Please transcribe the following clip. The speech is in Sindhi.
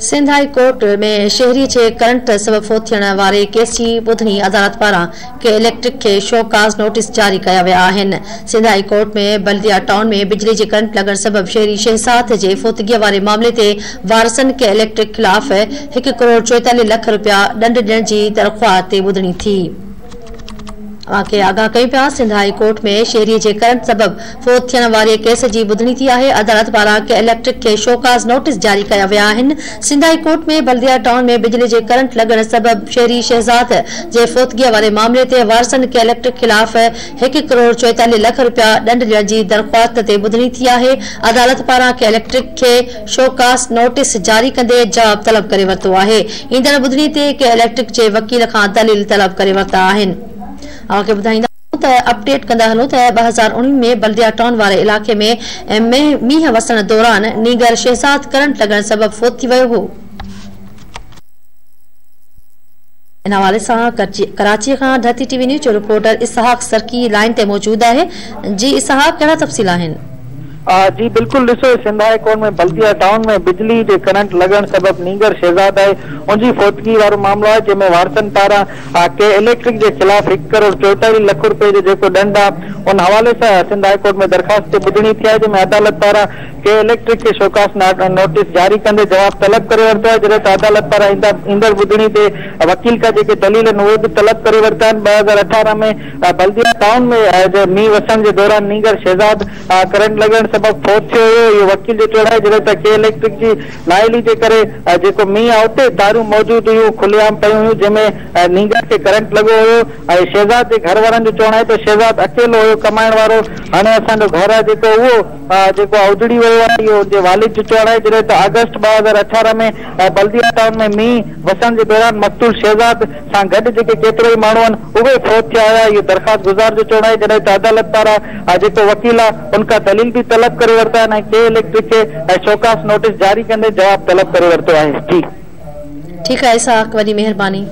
سنڌ هائي ڪورٽ ۾ شهري جي ڪرنٽ سبب فوت ٿيڻ واري ڪيس جي ٻڌڻي عدالت پاران ڪي اليڪٽرڪ کي شوڪاز نوٽيس جاري ڪيا ويا آهن. Sindh high court ۾ Baldia town ۾ بجلي جي ڪرنٽ لڳڻ سبب شهري شهزاد جي فوتگي واري معاملي تي وارثن ڪي اليڪٽرڪ خلاف 1 ڪروڙ 44 لک رپيا ڏنڊ ڏيڻ جي درخواست تي ٻڌڻي ٿي. اوهان کي آگاهه ڪيون پيا سنڌ هائي ڪورٽ ۾ شهري جي ڪرنٽ سبب فوت ٿيڻ واري ڪيس جي ٻڌڻي ٿي آهي. عدالت پاران ڪي اليڪٽرڪ کي شوڪاز نوٽيس جاري ڪيا ويا آهن. Sindh high court ۾ Baldia town ۾ بجلي جي ڪرنٽ لڳڻ سبب شهري شهزاد جي فوتگي واري معاملي تي وارثن ڪي اليڪٽرڪ خلاف 1 ڪروڙ 44 لک رپيا ڏنڊ ڏيڻ جي درخواست تي ٻڌڻي ٿي آهي. عدالت پاران ڪي اليڪٽرڪ کي شوڪاز نوٽيس جاري ڪندي جواب طلب ڪري ورتو آهي. ايندڙ ٻڌڻي تي ڪي اليڪٽرڪ جي وڪيل کان دليل طلب ڪري ورتا آهن. اوهان کي ٻڌائيندا هلون ته اپڊيٽ ڪندا هلون ته 2019 ۾ بلديا ٽائون واري علائقي ۾ مينهن وسڻ دوران نينگر شهزاد ڪرنٽ لڳڻ سبب فوت ٿي ويو هو. ان حوالي سان ڪراچي کان ڌرتي ٽي وي نيوز جو رپورٽر اسحاق سرڪي لائين تي موجود آهي. جي اسحاق ڪهڙا تفصيل آهن؟ جي بلڪل ڏسو Sindh high court ۾ Baldia town ۾ بجلي جي ڪرنٽ لڳڻ سبب نينگر شهزاد آهي ان جي فوتگي وارو معاملو آهي جنهن ۾ وارثن پاران ڪي اليڪٽرڪ جي خلاف 1 ڪروڙ 44 لک روپيه جو جيڪو ڏنڊ آهي ان حوالي سان سنڌ هاء ڪورٽ ۾ درخواست تي ٻڌڻي ٿي آهي جنهن ۾ عدالت پاران ڪي اليڪٽرڪ کي شوڪاز نوٽيس جاري ڪندي جواب طلب ڪري ورتو آهي جڏهن ته عدالت پاران ايندڙ ٻڌڻي تي وڪيل کان جيڪي دليل آهن اهي به طلب ڪري ورتا آهن. 2018 ۾ بلديا ٽائون ۾ مينهن وسڻ جي دوران نينگر شهزاد ڪرنٽ لڳڻ سبب فوت ٿيو هيو. اهو وڪيل جو چوڻ آهي جڏهن ته ڪي اليڪٽرڪ جي نااهلي جي ڪري جيڪو مينهن آهي اتي تارون موجود هيون کلي عام پيون هيون جنهن ۾ نينگر کي ڪرنٽ لڳو هيو ۽ شهزاد جي گهر وارن جو چوڻ آهي ته شهزاد اڪيلو هيو ڪمائڻ وارو هاڻي اسان جو گهر آهي جيڪو اهو جيڪو آهي اجڙي ويو آهي اهو ان جي والد جو چوڻ آهي جڏهن ته آگسٽ 2018 ۾ بلديا ٽائون ۾ مينهن وسڻ جي دوران مقتول شهزاد سان گڏ جيڪي ڪيترائي ماڻهو آهن اهي فوت ٿيا هيا اهو درخواست گذار جو چوڻ آهي جڏهن ته عدالت پاران جيڪو وڪيل آهي ان کان دليل به طلب ڪري ورتا آهن ۽ ڪي اليڪٽرڪ کي شوڪاز نوٽيس جاري ڪندي جواب طلب ڪري ورتو آهي. جي. ٺيڪ آهي اسحاق وڏي مهرباني.